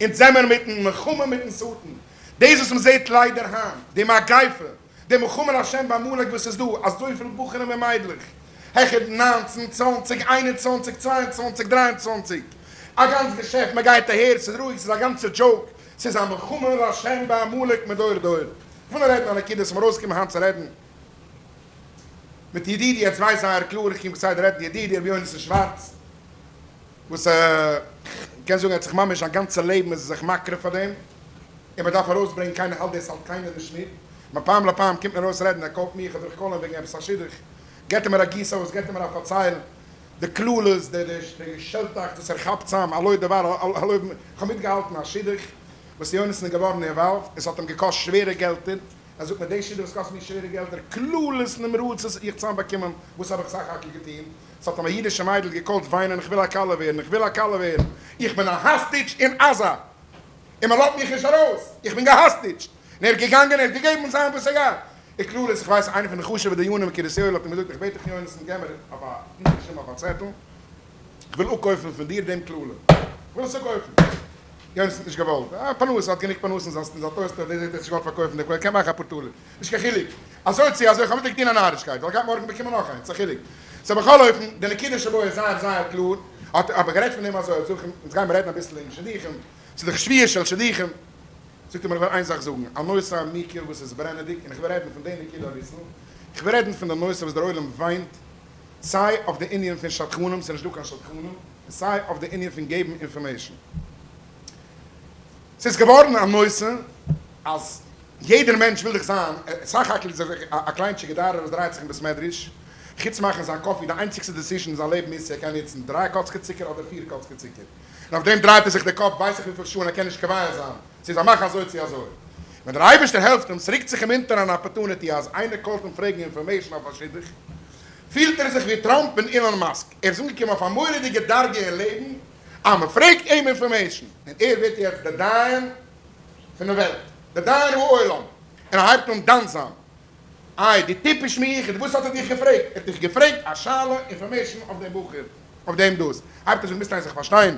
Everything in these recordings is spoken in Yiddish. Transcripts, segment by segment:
אונז זעמער מיטן מלחמה מיטן שטן, דאס וואס מ'זעט ליידער היינט, די מגיפה, די מלחמה להשם בעמלק וואס איז דא, אזויפיל בחורים און מיידלעך, העכער 19, 20, 21, 22, 23, א גאנץ געשעפט, מ'גייט אהער, ס'איז רואיג, ס'איז א גאנצע joke, ס'איז א מלחמה להשם בעמלק מדור דור. כ'וויל נאר רעדן א נקודה, ס'איז מיר אויסגעקומען היינט צו רעדן מיט ידידי, עטס ווייסט זייער קלאר, איך קום כסדר רעדן, ידידי רבי יונתן שווארץ, וואס מ'קען זאגן ער האט זיך ממש זיין גאנצע לעבן איז ער זיך מקריב פאר דעם, און מ'דארף ארויסברענגען קיינער האלט דאס האלט קיינער נישט מיט, מפעם לפעם קומט מען ארויס רעדן ער call ט מיך אדער איך call אים וועגן עפעס א שידוך, געט ער מיר א גיס אויס, געט ער מיר א פארצייל די קללות, די די שעלטאכץ וואס ער כאפט צאם, הלא דבר הלא איך האב מיטגעהאלטן א שידוך וואס יונתן איז געווארן involved און ס'האט אים געקאסט שווערע געלטער, ער זאגט מיר די שידוך וואס קאסט מיר שווערע געלטער, קללות נמרצות איך צאמבאקומען, וואס האב איך סך הכל געטון? ס'האט אים א אידישע מיידל גע call ט וויינען איך וויל א כלה ווערן, איך וויל א כלה ווערן, איך בין א hostage אין עזה, און מען לאזט מיך נישט ארויס, איך בין גע hostage ט, און ער איז געגאנגען ער האט געגעבן זיין וואס ער געהאט, און קללות, איך ווייס איינער פון די חשובע דיינים אין קרית יואל האט אים געזאגט איך בעט דיך יונתן געב מיר אויף א אונטערשריבן אויף א צעטל, איך וויל אפקויפן פון דיר דעם קללה, איך וויל עס אפקויפן, יונתן האט נישט געוואלט, אה פרנסה, האט גענוג פרנסה אין זיין טויסטער, דאס האט ער נישט געוואלט פארקויפן דעם קללה, קען מאכן אפאר טאלער. נישט קיין חילוק אזוי צו אזוי, כ'האב מיט דיר געטון א נארישקייט, ווייל גייט מארגן באקומען נאך איינס, ס'א חילוק. so בכל אופן, די נקודה שבו איז זייער זייער קלאר, האט האב איך גערעדט פון דעם אזוי, זאג איך אים, אונז גיימער רעדן אביסל וועגן שידוכים, ס'איז דאך שביעי של שידוכים, זאגט ער מיר איך וויל איין זאך זאגן, א נושא עמוקה וואס איז ברענעדיג, און איך וויל רעדן פון די נקודה אביסל, איך וויל רעדן פון די נושא וואס דער עולם וויינט, סיי אויף די ענין פון שדכנים, ס'איז נישט דא קיין שדכנים, און סיי אויף די ענין פון געבן information. ס'איז געווארן א נושא אז יעדער מענטש וויל דאך זיין, סך הכל איז ער א קליינטשיגע דארער וואס דרייט זיך אין בית מדרש, חוץ מאכן זיין coffee, די איינציגסטע decision אין זיין לעבן איז צו ער קען נוצן דריי קאצקע צוקער אדער פיר קאצקע צוקער, און אויף דעם דרייט ער זיך די קאפ ווייס איך וויפיל שעה און ער קען נישט קובע זיין צו זאל מאכן אזוי צו אזוי. ווען דער אייבערשטער העלפט אים, ס'רוקט זיך אים אונטער אן opportunity אז איינער call ט אים פרעגן information אויף א שידוך, פילט ער זיך ווי טראמפ און אילאן מאסק, ער איז אנגעקומען אויף א מורא'דיגע דרגה אין לעבן אז מ'פרעגט אים information און ער ווערט יעצט דער דיין פון די וועלט, דער דיין העולם, און ער הייבט אן דן זיין, איי דו טיפש מיוחד, וואס האט ער דיך געפרעגט? ער האט דיך געפרעגט א שאלה information אויף דעם בחור, אויף דעם דאס, הייבט ער זאגן מוזט איין זאך פארשטיין,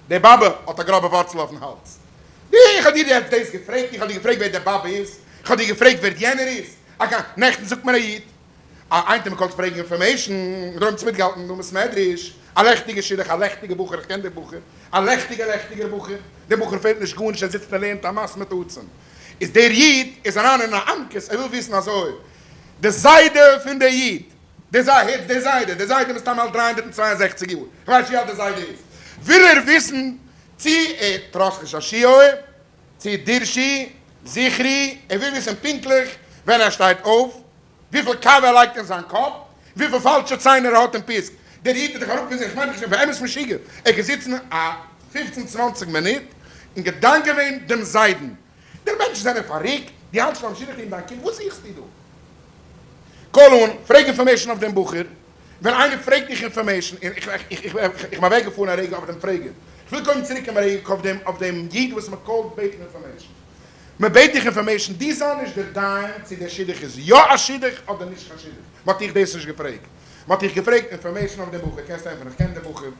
די באבע האט א גראבע ווארצל אויפן האלז, די איך האב דיר יעצט דאס געפרעגט, איך האב דיר געפרעגט ווער די באבע איז, איך האב דיר געפרעגט ווער יענער איז, אגב, נעכטן זאגט מיר א איד, א איינער מ'קאלט פרעגן information, מ'דארף האבן מיטגעהאלטן דא בית מדרש, א לעכטיגע שידוך, א לעכטיגע בחור, איך קען דעם בחור, א לעכטיגע לעכטיגער בחור, דעם בחור פעלט נישט גארנישט, ער זיצט און לערנט א מאס מיט עצם. איז דער איד איז אריין אין א עמקות, ער וויל וויסן אזוי, די זיידע פון דער איד, דער זיידע, הערטס דער זיידע, דער זיידע מסתם אלט 362 יאר, איך ווייס נישט ווי אלט דער זיידע איז, וויל ער וויסן צי ער trust נישט א שיעור, צי דירשי, זכרי, ער וויל וויסן פונקטליך ווען ער שטייט אויף, וויפיל קאווע ער לייגט אין זיין קאפ, וויפיל פאלשע ציינער ער האט אין פיסק, דער איד איז דאך אראפ פון זיך, כ'מיין דאך נישט באמת משוגע, ער קען זיצן א פופצן צוואנציג מינוט און געדאנק געווען דעם זיידן, די מענטשן זענען פארריקט, דו האלטסט ביים שידוך טון דיין קינד, וואס זוכסטו דא? call אן, פרעג information אויף דעם בחור, ווען איינער פרעגט דיך information, און איך בין אוועק געפארן א רגע אויף דעם פרעגער, איך וויל קודם צוריק קומען א רגע אויף דעם אויף דעם איד וואס מען call ט בעטן information, מען בעט דיך information, דו זיי נישט דער דיין צו דער שידוך איז יא א שידוך אדער נישט קיין שידוך, מען האט דיך דאס נישט געפרעגט, מען האט דיך געפרעגט information אויף דעם בחור, קענסט ענטפערן איך קען דעם בחור, ער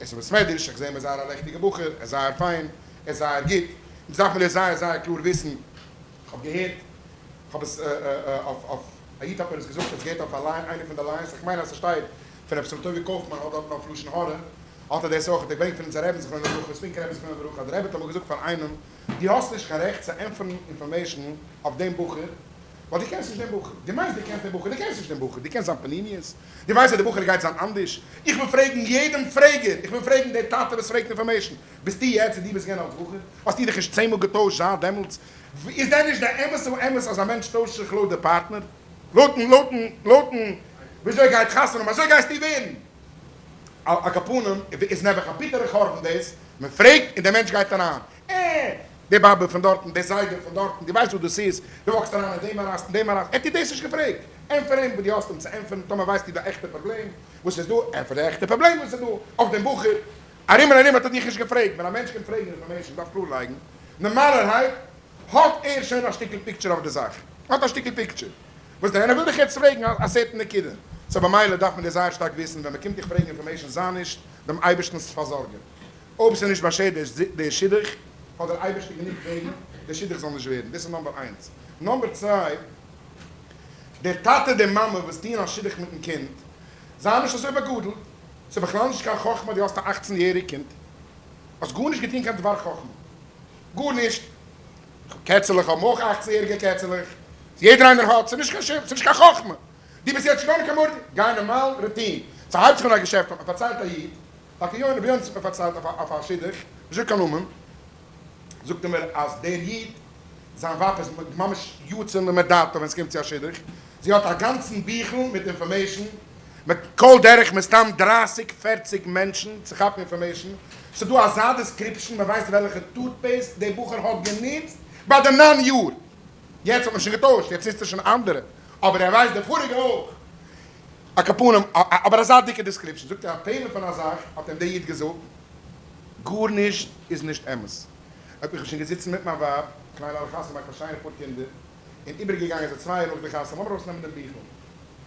איז אין בית מדרש, איך זע אים ער איז זייער א לעכטיגע בחור, ער איז זייער פיין, ער איז זייער גוט, דאס דארף מען דאס זייער זייער קלאר וויסן, איך האב געהערט, איך האב עס אויף אויף א איד האט מיר עס געזאגט, ער האט עס געהערט אויף א line, איינע פון די lines, איך מיין אז עס שטייט פון רבי ישראל טובי' קויפמאן האט דארטן אויף לשון הרע, האט ער דאס אויך, האט ער געברענגט פון אונזער רבי'ן זכרונו לברכה, ספינקער רבי זכרונו לברכה, אז דער רבי האט אמאל געזאגט פאר איינעם, דו האסט נישט קיין רעכט צו ענטפערן information אויף דעם בחור, ווייל דו קענסט נישט דעם בחור. דו מיינסט דו קענסט דעם בחור, דו קענסט נישט דעם בחור, דו קענסט זיין פנימיות, דו ווייסט אז דער בחור גייט זיין אנדערש. איך וויל פרעגן יעדעם פרעגער, איך וויל פרעגן דער טאטע וואס פרעגט information, ביסטו יעצט ווי דו ביסט געווען אלס בחור? האסטו דיך נישט צען מאל געטוישט זייט דעמאלטס? איז דען נישט די אמת האמת אז א מענטש טוישט זיך לויט די פארטנער? לויטן לויטן לויטן וויאזוי ער גייט חתונה האבן אזוי גייסטו ווערן. על כל פנים איז נעבעך א ביטערע חורבן דאס, מען פרעגט און דער מענטש גייט אריין. אה! די באבע פון דארטן, די זיידע פון דארטן, דו ווייסט וואס דאס איז, דו walk סט אריין אין דעם מאראסט, אין דעם מאראסט, ער האט דיר דאס נישט געפרעגט, ענטפער אים וואס דו האסט אים צו ענטפערן, טאמער ווייסטו די עכטע פראבלעם וואס איז דא, ענטפער די עכטע פראבלעם וואס איז דא אויף דעם בחור, ארום און ארום האט ער דיך נישט געפרעגט, ווען א מענטש קומט פרעגן information, דארף קלאר לייגן, נארמאלערהייט האט ער שוין א שטיקל picture אויף די זאך, האט א שטיקל picture, וואס דען, ער וויל דיך יעצט פרעגן א certain נקודה, so במילא דארף מען דאס זייער שטארק וויסן, ווען מען קומט דיך פרעגן information זיי נישט דעם אייבערשטנ'ס פארזארגער. אויב ס'איז נישט באשערט דער שידוך, האט דער אייבערשטער גענוג וועגן דער שידוך זאל נישט ווערן. דאס איז number איינס. number צוויי, דער טאטע דער מאמע וואס טוען א שידוך מיטן קינד, זיי נישט אזוי באגאדלט, ס'איז בכלל נישט קיין חכמה דו האסט א אכצן יעריג קינד, האסט גארנישט געטון קיין דבר חכמה, גארנישט, קעצעלעך האבן אויך אכצן יעריגע קעצעלעך, יעדער איינער האט, ס'איז נישט קיין שום, ס'איז נישט קיין חכמה, דו ביסט יעצט שוין קיין מורדי, גיי נארמאל routine, ס'הייבט זיך אן א געשעפט האט מיר פארציילט א איד, טאקע יונה רבי יונתן האט מיר פארציילט אויף א שידוך, נישט זאג קיין נאמען, זאגט ער מיר אז דער איד זיין ווייב איז ממש יוצא מדעתו ווען ס'קומט צו א שידוך, זי האט א גאנצן ביכל מיט information, מ'קאלט דורך מסתם דרייסיג פערציג מענטשן צו כאפן information, ס'דא אזא description, מ'ווייסט וועלכע toothpaste דער בחור האט גענוצט ביי די ניין יאר, יעצט האט מען שוין געטוישט, יעצט נוצט ער שוין אנדערע, אבער ער ווייסט די פאריגע אויך. על כל פנים, אבער אזא דיקע description, זאגט ער א פלא פון א זאך, האט אים דער איד געזאגט, גארנישט איז נישט אמת. אויב איך בין שוין געזיצן מיט מיין ווייב, קליין אלע חתונה געמאכט א שיינע פאר קינדער, און איבערגעגאנגען זיי צוויי יאר נאך די חתונה, לאמיר ארויסנעמען דעם ביכל,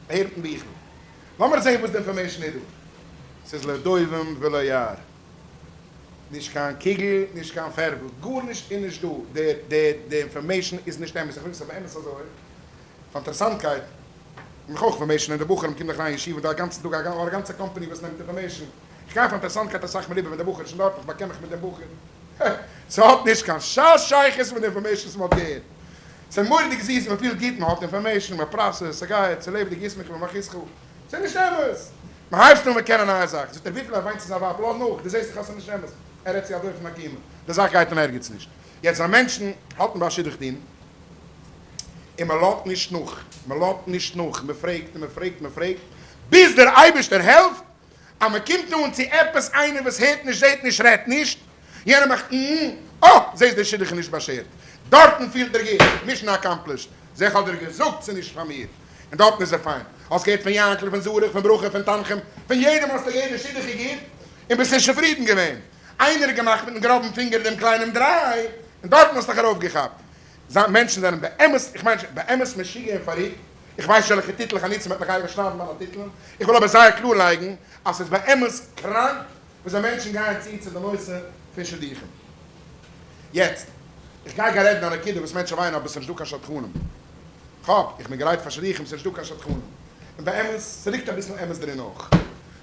אהער מיטן ביכל, לאמיר זען וואס די information איז דא. ס'איז לא דובים ולא יער. נישט קיין קוגל, נישט קיין פערדל, גארנישט איז נישט דא, די די די information איז נישט אמת, איך וויל ס'איז באמת אזוי, פאר אינטערעסאנטקייט, מיך אויך information, און די בחורים קומען דאך אריין אין ישיבה דא א גאנצן טאג, א גאנצע קאמפאני וואס נעמט information, איך גיי פאר אינטערעסאנטקייט אסאך מאל איבער ווען דער בחור איז שוין דארט, איך באקען מיך מיט דעם בחור, ס'האט נישט קיין שייכות מיט די information וואס מ'האט געהערט, ס'איז מורא'דיג זיס, מ'פילט גוט, מ'האט information, מ'פראסעסט, ס'גייט, ס'לעבעדיג, ישמחו במלכותך, ס'איז נישט אמת! מ'הייבט אן מ'קען א נייע זאך, זאגט ער וויפיל ער וויינט צו זיין ווייב, לאז נאך, דו זעסט דאך אז ס'איז נישט אמת, ער רעדט צו א דופן עקומה, די זאך גייט אין ערגעץ נישט. יעצט ווען מענטשן האלטן ביי א שידוך טון, און מ'לאזט נישט נאך, מ'לאזט נישט נאך, מ'פרעגט און מ'פרעגט און מ'פרעגט, ביז דער אייבערשטער העלפט אז מען קומט אן צו עפעס איינער וואס הערט נישט זעט נישט רעדט נישט, יענער מאכט אההה, אה! זעסט דער שידוך איז נישט באשערט, דארטן פילט ער גוט, mission accomplished, זע איך האב דיר געזאגט ס'איז נישט פאר מיר, און דארטן איז ער פיין, האסט געהערט פון יענקל, פון זרח, פון ברכה, פון תנחום, פון יעדעם האסטו געהערט די שידוך איז גוט, און ביסט נישט צופרידן געווען, איינער האט געמאכט מיטן גראבן פינגער דעם קליינעם דריי, און דארטן האסטו דיך ארויפגעכאפט. זיין מענטשן זענען באמת, איך מיין נישט, באמת משוגע און פארריקט, איך ווייס נישט וועלכע טיטל איך גיי נוצן, מ'וועט מיך אייביג שניידן מיינע טיטלען, איך וויל אבער זייער קלאר לייגן אז ס'איז באמת קראנק וויאזוי מענטשן גייען צו צו די נושא פון שידוכים. יעצט, איך גיי גיין רעדן א נקודה וואס מענטשן וויינען אבער ס'איז נישטא קיין שדכנים. כ'האב, איך בין גרייט פאר שידוכים, ס'איז נישטא קיין שדכנים. און באמת, ס'ליגט אביסל אמת דערין אויך.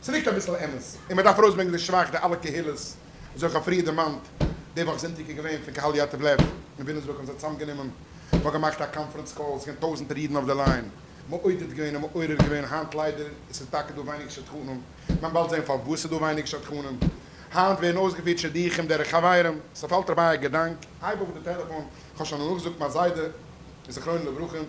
ס'ליגט אביסל אמת. און מ'דארף ארויסברענגען די שבח די אלע קהילות אזוי איך האב פריער דערמאנט, די וואך זונטאג איז געווען פון קהל יטב לב אין וויליאמסבורג האבן זיי צוזאמגענומען, מ'האט געמאכט א conference call, ס'איז געווען טויזענטער אידן אויף די line, מעודד געווען און מעורר געווען, היינט ליידער עס איז טאקע דא ווייניג שדכנים, מען באלד זען פארוואס ס'איז דא ווייניג שדכנים, היינט ווערן אויסגעפירט שידוכים דורך חברים, ס'פאלט דיר ביי א געדאנק, הייב אויף די טעלעפאן, כ'האב שוין נאכגעזאגט מיין זיידע זכרונו לברכה, רבי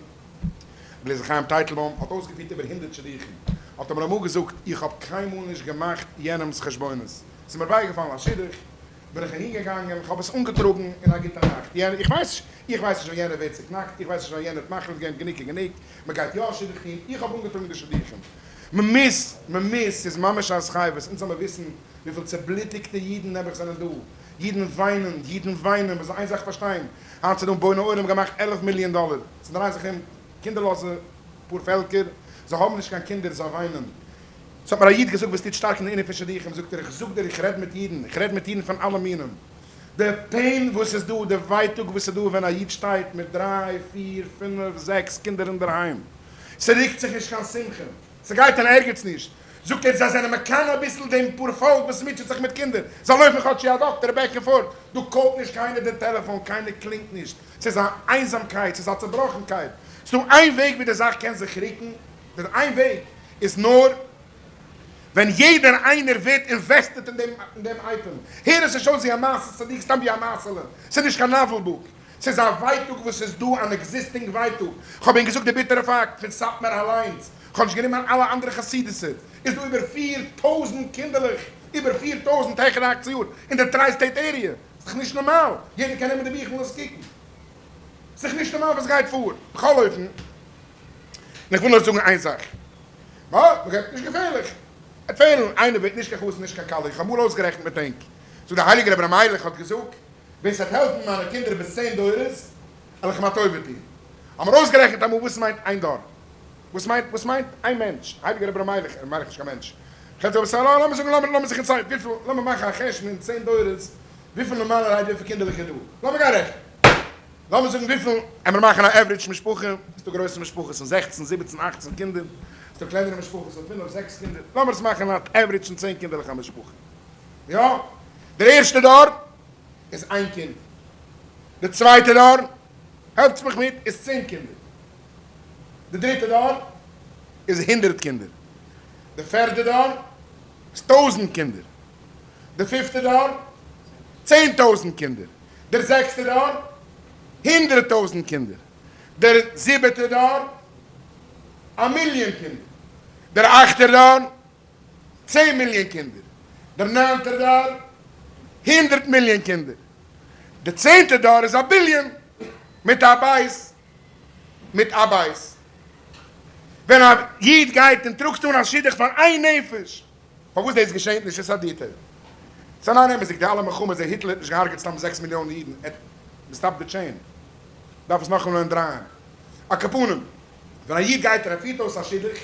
אליעזר חיים טייטלבוים האט אויסגעפירט איבער הונדערט שידוכים, האט ער מיר אמאל געזאגט, איך האב קיינמאל נישט געמאכט יענעמ'ס חשבונות, ס'איז מיר בייגעפאלן א שידוך, בין איך אהין געגאנגען, כ'האב עס אנגעטראגן און א גוטע נאכט. יענער, איך ווייס נישט, איך ווייס נישט ווען יענער ווערט צוקנאקט, איך ווייס נישט ווען יענער האט מחליט געווען, גענוג איז גענוג, מ'גייט יא א שידוך טון, איך האב אנגעטראגן די שידוכים. מ'מוז, מ'מוז, ס'איז ממש א התחייבות, אונז זאל מיר וויסן וויפיל צעבלוטיגטע אידן נעבעך זענען דא, אידן וויינען, אידן וויינען, מ'זאל איין זאך פארשטיין, היינט איז דא בוני עולם געמאכט 11 מיליאן דאלער, ס'דרייען זיך ארום קינדערלאזע פאר פעלקער, זיי האבן נישט קיין קינדער, זיי וויינען. ס'האט מיר א איד געזאגט וואס טוט שטארק אין די ענין פון שידוכים, זאגט ער, איך זאג דיר איך רעד מיט אידן, איך רעד מיט אידן פון אלע מינים, די pain וואס איז דא, די ווייטאג וואס איז דא ווען א איד שטייט מיט דריי, פיר, פינף, זעקס קינדער אינדערהיים, ס'רוקט זיך נישט קיין שמחה, ס'גייט אין ערגעץ נישט, זאגט ער, זיי זענען מקנא אביסל דעם פארפאלק וואס מוטשעט זיך מיט קינדער, זיי לויפן כאטש צו א דאקטער back and forth, דא קאלט נישט קיינער די טעלעפאן, קיינער קלינגט נישט, ס'איז א איינזאמקייט, ס'איז א צובראכנקייט, ס'דא איין וועג ווי די זאך קען זיך רוקן, דער איין וועג איז נאר ווען יעדער איינער ווערט invested אין דעם אין דעם אייטעם. הער עס נישט אויס ווי א מעשה צדיק סתם ווי א מעשה'לע. ס'איז נישט קיין novel book. ס'איז א ווייטאג וואס איז דא אן existing ווייטאג. כ'האב ענק געזאגט די ביטערע פאקט פון סאטמאר אליינס. כ'האב נישט גענומען אלע אנדערע חסידות'ער. איז דא איבער 4000 קינדערלעך, איבער 4000 העכער אכצן יאר, אין די tri state area. ס'איז דאך נישט נארמאל. יעדער קען נעמען די ביכל און עס קוקן. ס'איז דאך נישט נארמאל וואס גייט פאר. בכל אופן. און איך וויל נאר זאגן איין זאך, בה, מ'גייט נישט געפערליך ערפעלן, איינער ווערט נישט קיין חתן נישט קיין כלה, איך האב אמאל אויסגערעכנט מיט ענק, זאגט דער הייליגער רבי ר' מיילעך האט געזאגט, ווער ס'וועט העלפן מיינע קינדער ביז צען דורות, וועל איך אים א טובה טון. האבן מיר אויסגערעכנט אמאל וואס מיינט איין דור, וואס מיינט וואס מיינט איין מענטש, הייליגער רבי ר' מיילעך, רבי מיילעך איז נישט קיין מענטש, לאמיר זאגן לאמיר זיך אין וויפיל לאמיר מאכן א חשבון אין צען דורות וויפיל נארמאלערהייט וויפיל קינדערלעך איז דא לאמיר גיין רעכענען לאמיר זאגן וויפיל עמער מאכן א average משפחה ס'איז דא גרויסע משפחות פון זעכצן זיבעצן אכצן קינדער ס'איז דא קלענערע משפחות פון פינף זעקס קינדער לאמיר עס מאכן א average פון צען קינדערלעך א משפחה יא דער ערשטע דור איז איין קינד די צווייטע דור העלפטס מיך מיט איז צען קינדער די דריטע דור איז הונדערט קינדער. די פערדע דור איז טויזנט קינדער. די פיפטע דור 10,000 קינדער. דער זעקסטע דור 100,000 קינדער. דער זיבעטע דור א מיליאן קינדער. דער אכטער דור 10 מיליאן קינדער. דער ניינטער דור 100 מיליאן קינדער. די צענטע דור איז א ביליאן מיט א בית מיט א בית. ווען א איד גייט און טראגט אן א שידוך פאר איין נפש, פארוואס דאס געשענט נישט איז א detail. ס'איז אן אמת'דיג די אלע מלחמות, דער היטלער האט נישט געהארגעט סתם זעקס מיליאן אידן, ער האט געסטאפט די chain. דארף עס נאכאמאל אנדרייען. על כל פנים, ווען א איד גייט און ער פירט אויס א שידוך,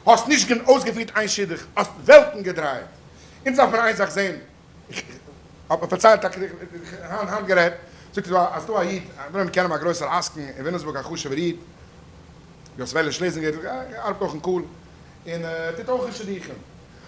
האסט נישט אויסגעפירט איין שידוך, האסט וועלטן געדרייט. אונז דארף מען איין זאך זען, האט מיר פארציילט א היינט גערעדט, זאגט ער אז דא א איד, מיר קענען אים א גרויסער עסקן אין וויליאמסבורג א חשובער איד, יוסף אלי' שלעזינגער, ארבעט אויך אין קהל, און טוט אויך אין שידוכים,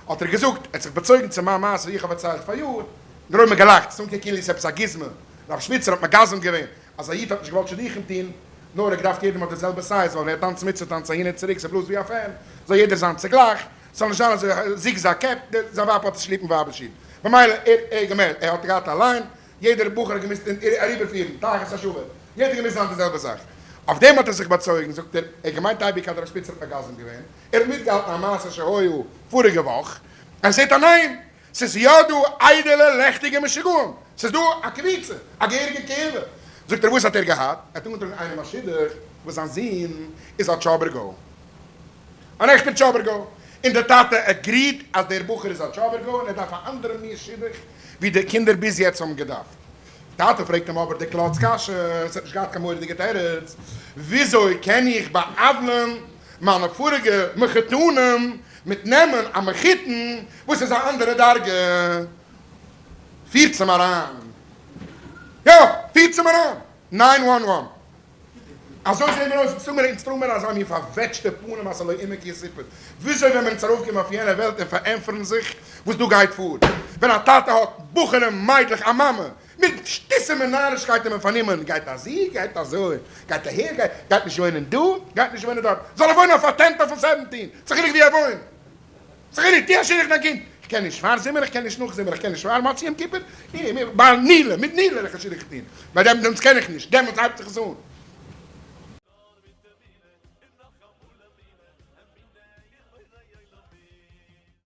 האט ער געזאגט, ער האט זיך באצויגן צו מיין מעשה ווי איך האב פארציילט פאריאר, און דער עולם האט געלאכט, ס'איז אנגעקומען כאילו ס'איז עפעס א גוזמא, רב שפיצער האט מגזם געווען אז א איד האט נישט געוואלט שידוכים טון, נאר ער האט געדארפט יעדער האט די זעלבע size, ווייל ווען ער טאנצט מצוה טאנצט אהין און צוריק, ס'בלאזט ווי א fan, זאל יעדער זיין צוגלייך, ס'זאל נישט זיין אזוי zigzag קעפ, זיין ווייב האט עס ליב אין ווייבער שול, במילא ער ער געמערקט ער האט געהאט א line, יעדער בחור האט געמוזט אריבערפירן תחת השווה, יעדער געמוזט זיין די זעלבע זאך, אויף דעם האט ער זיך באצויגן, זאגט ער, ער האט געמיינט אייביג אז דער רב שפיצער האט מגזם געווען, ער האט מיטגעהאלטן א מעשה שהיה פאריגע וואך, ער זעט א ניין, ס'איז יא דא איידעלע לעכטיגע משוגעים, ס'איז דא א קבוצה, א געהעריגע קהילה, זאגט ער וואס האט ער געהאט, ער האט אנגעטראגן איינעם א שידוך וואס זיין זון איז א טשאבער גוי. אן עכטער טשאבער גוי, און דער טאטע agreed אז דער בחור איז א טשאבער גוי און ער דארף א אנדערע מין שידוך ווי די קינדער ביז יעצט האבן געדארפט. טאטע פרעגט אים אבער די קלאץ קשיא, עס האט נישט געהאט קיין מורא'דיגע תירוץ, וויאזוי קען איך בא'עוול'ן מיינע פאריגע מחותנים מיט נעמען א מחותן וואס איז א אנדערע דרגה? פירטס אים אריין. יא, פירטס אים אריין! nine one one. אזוי זעהן מיר אויס, אונז טראגן מיר אונז טראגן מיר אזא מין פארוועטשטע פנים אז ס'לא יאומן כי יסופר. וויאזוי ווען מיר אונז ארויפקומען אויף יענע וועלט און פארענטפערן זיך וואס דא גייט פאר? ווען א טאטע האט בחורים מיידלעך א מאמע מיט שטותים און נארישקייטן און פארנומען גייט אזי גייט אזוי גייט אהער גייט גייט נישט וואוינען דא גייט נישט וואוינען דארט זאל ער וואוינען אויף א tent אויפן seventeen ס'חילוק ווי ער וואוינט ס'חילוק טוה א שידוך דיין קינד איך קען נישט פאר זומער איך קען נישט נאך זומער איך קען נישט פאר מוצאי יום כיפור ביי נעילה מיט נעילה וועל איך א שידוך טוהן ביי דעם דעמאלטס קען איך נישט דעמאלטס הייבט זיך עס אן.